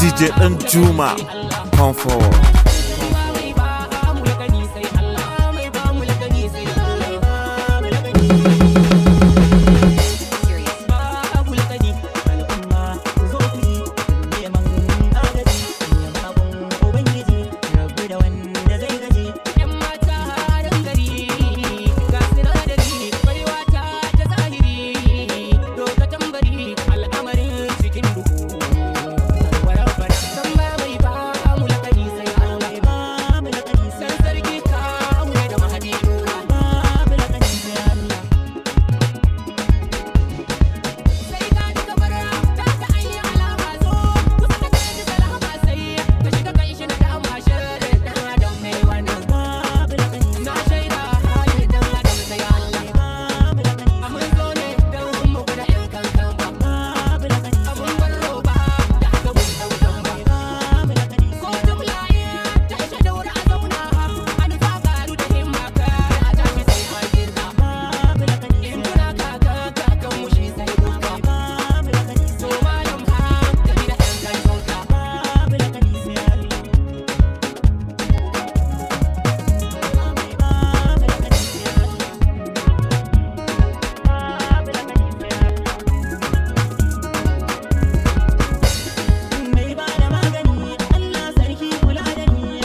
DJ Danjuma, come forward. Mai ba mu lakani sai Allah, mai ba mu lakani sai Allah, ba mu lakani. Babu lakani, al'umma ku zo ku ji, neman agaji, nema gun Ubangiji, rabu da wanda zai gaji. Yan mata ran gari, ga sinadari, baiwa ta ta zahiri, doka tambari, al'amarin cikin duhu. Warabara, san ba mai ba mu lakani sai Allah, ba mu lakani san sarki ka mu da mahadi nura, ba mu lakani sai Allah. Sai ka ji kamar ta ka an yi alama, zo kusa ka ji salama, sai ka shiga kan shi na dama, shirin dan adam ne wannan. Na shaida halin dan adam sai Allah. Mun zo ne don mu gwada yan kankan ba. Abun bar roba da haka mun daukan ba. Ko jumla ta ishe daura a zauna, an fa karu da himma, kar a tashi sai an girka. In kuna kaka kakan mu shi sai duka. To malam hankali da yan kankanka. Mai ba da magani, Allah sarki kula da ni.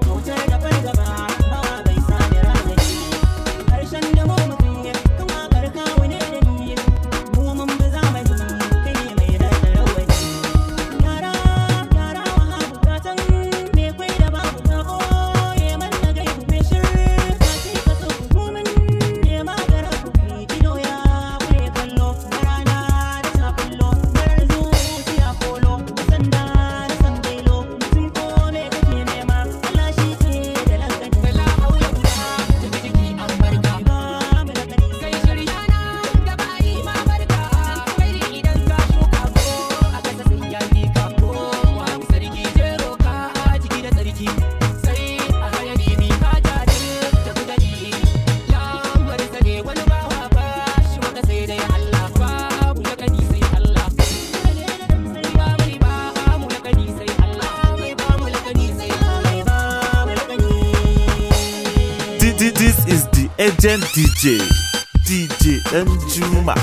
Cutar da fargaba ba bai sami razani. Harshen da mu mutum kan wakar kawo ne da ni. Mu mun bi zamani, kai ne mai da rawani. Yara yara wahabu gatan me kwai da babu ka ɓoye man na gaibu me shirka ce ka so mu mun nema garabu. Ido ya kure kallo na rana da ta kullo, marar zuciya kolo sanda da san gailo. Mutum ko me kake nema, Allah shi ke da lakani. La haula guda tafi jiki an barka. Ba mu lakani. Kai shirya na da bayi ma barka. Kai idan ka shuka ko a kasa sai ya bi ka. Ko wa sarki jero ka a jiki da tsarki. Sai a haya bibi ka jajir tafi gani. Lamarin sa ne wani bawa ba shi waka sai dai Allah. Babu lakani sai Allah. Ba mai ba mu lakani sai Allah. Mai ba mu lakani sai Allah. Ba mu lakani. This is the agent DJ, DJ Danjuma.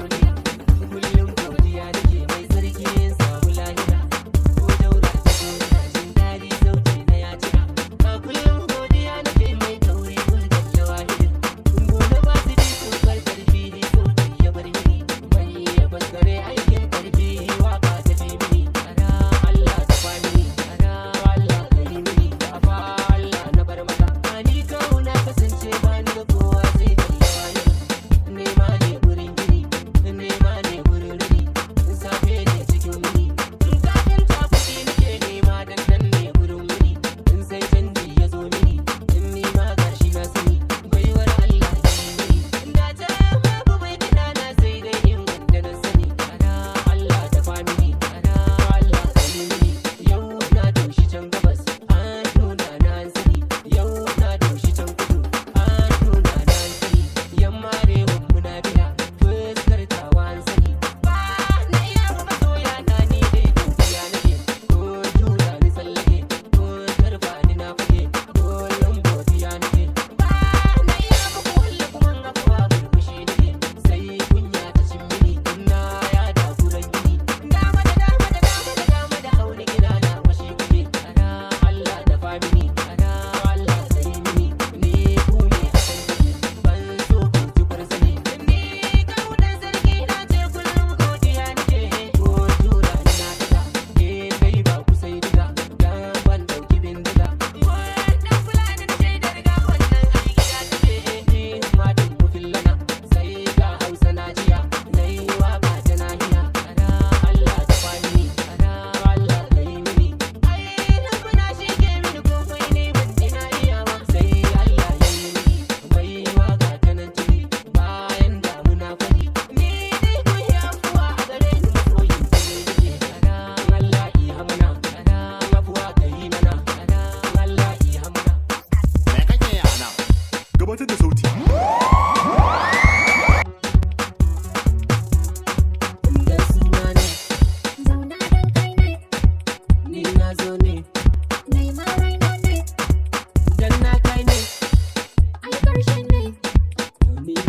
Kullum godiya nake mai sarki samu lahira, ko daura ta duniya jin daɗi sauti na ya cika. Ba kullum godiya nake mai tauri kun jalla wahidin. Gobe ba su ji sun bar karfi sauti ya bar mini. Mai ya baskare aikin karfi waka ta fi mini. Ara Allah ta fa mini, ara Allah ka yi mini, afa Allah na bar maka. Ni kauna kasance ba ni da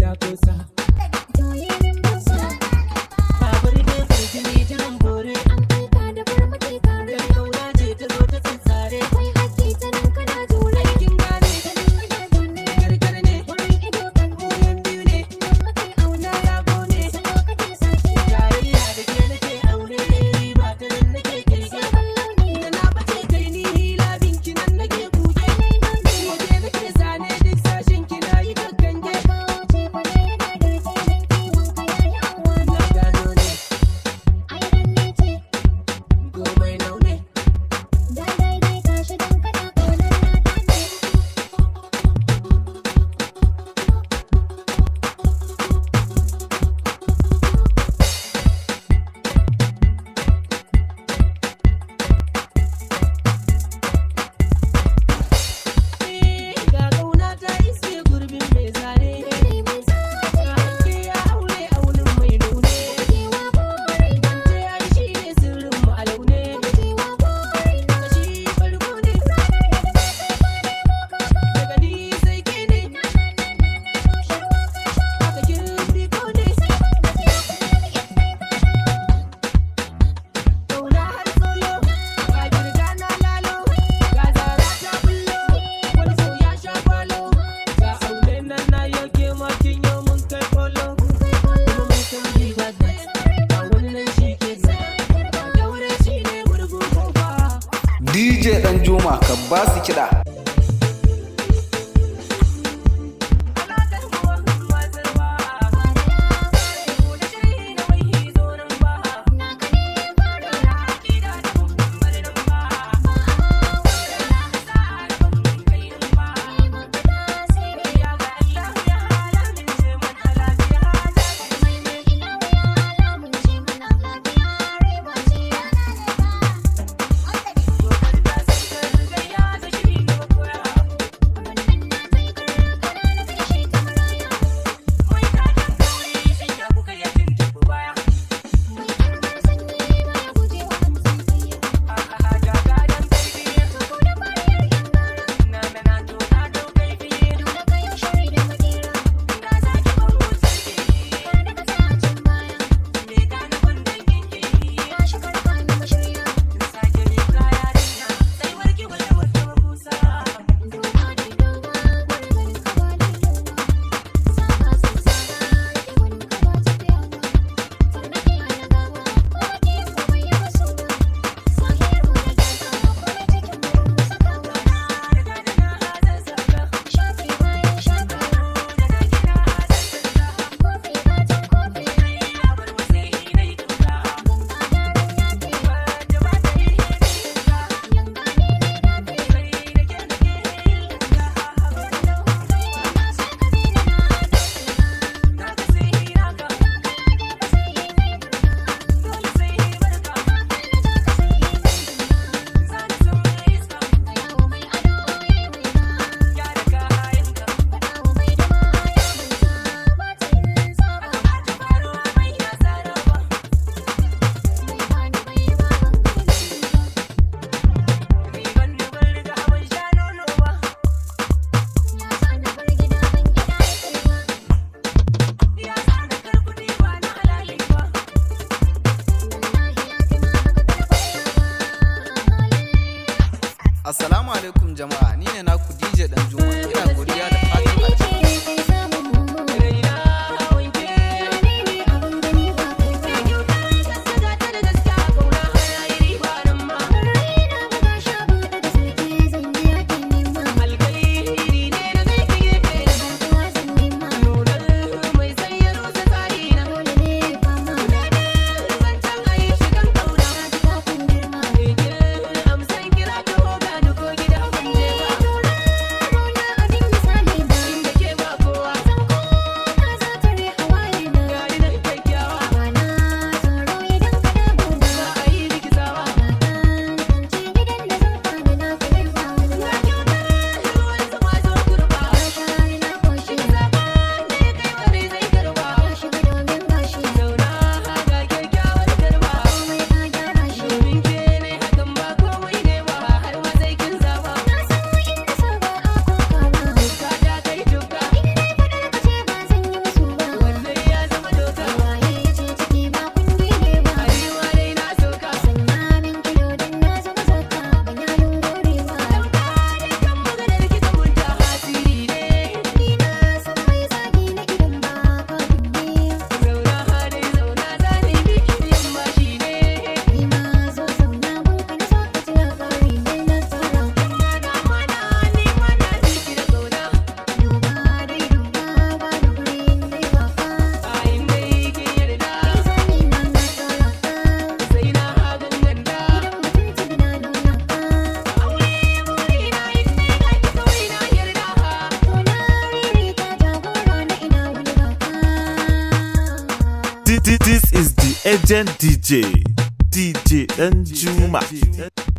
ta kosa. Babar da farjini jiran bore. Dan kauna ce ta zo ta tsintsare. Aikin gane, karkar ne, goyon biyu ne, na yabo ne. Tarayya da ke nake aure, riba ta nan nake kirge. Da na bace kai ni hila binki nan nake kuke. Waje nake zane duk sashen ki na yi kakkange. Na gano ne, komai naune. Ga kauna ta iske gurbin mai zane. Ga haske ya aure aunin mai nune. Zance ai shi ne sirrin mu a laune. Kashi farko ne. Daga ni sai ke ne. Haka kin fiko ne. Kauna har solo. Ga girga na lalo. Ga zara ta bullo. Wani sau ya sha kwalo. Ga aure nan na yau ma kin yau mun kai kolo. Kuma mun san riba da. Ga wani nan shi ke nan. Ga daure shi ne gurgu kofa. DJ Danjuma ka ba su kiɗa. Alaƙar mu watsarwa. Da shiri na mai hizo nan ba. Da haƙiƙa da bambar nan ba. Da sa da bambar kai nan ba. Ya ga Allah ya halamin ce mana lafiya ta. Dokar ta san gayya da shiri na makoya. Mai taken kauri shin ya kuka ya tuntuɓi baya. A'a jagadan karfi. Na na na to na dau kaifi. Na zaki bango sarki. Me ka na kwandon kinki. Sake mi kaya rinya. Sai warki wata wata kusa. Assalamu alaikum jama'a, ni ne naku DJ Danjuma. Ina godiya da fatan alheri. Raina wanke. Kyauta gaskiya ta da gaskiya kauna hana iri ba nan ma. Alkhairi ne na kai ka gefe na. Nunar mai sanya rusa tsari na. Daɗin zancen a yi shigan kauna. Amsan kira ta hoga ni ko gida ban je ba. This is the agent DJ, DJ Danjuma.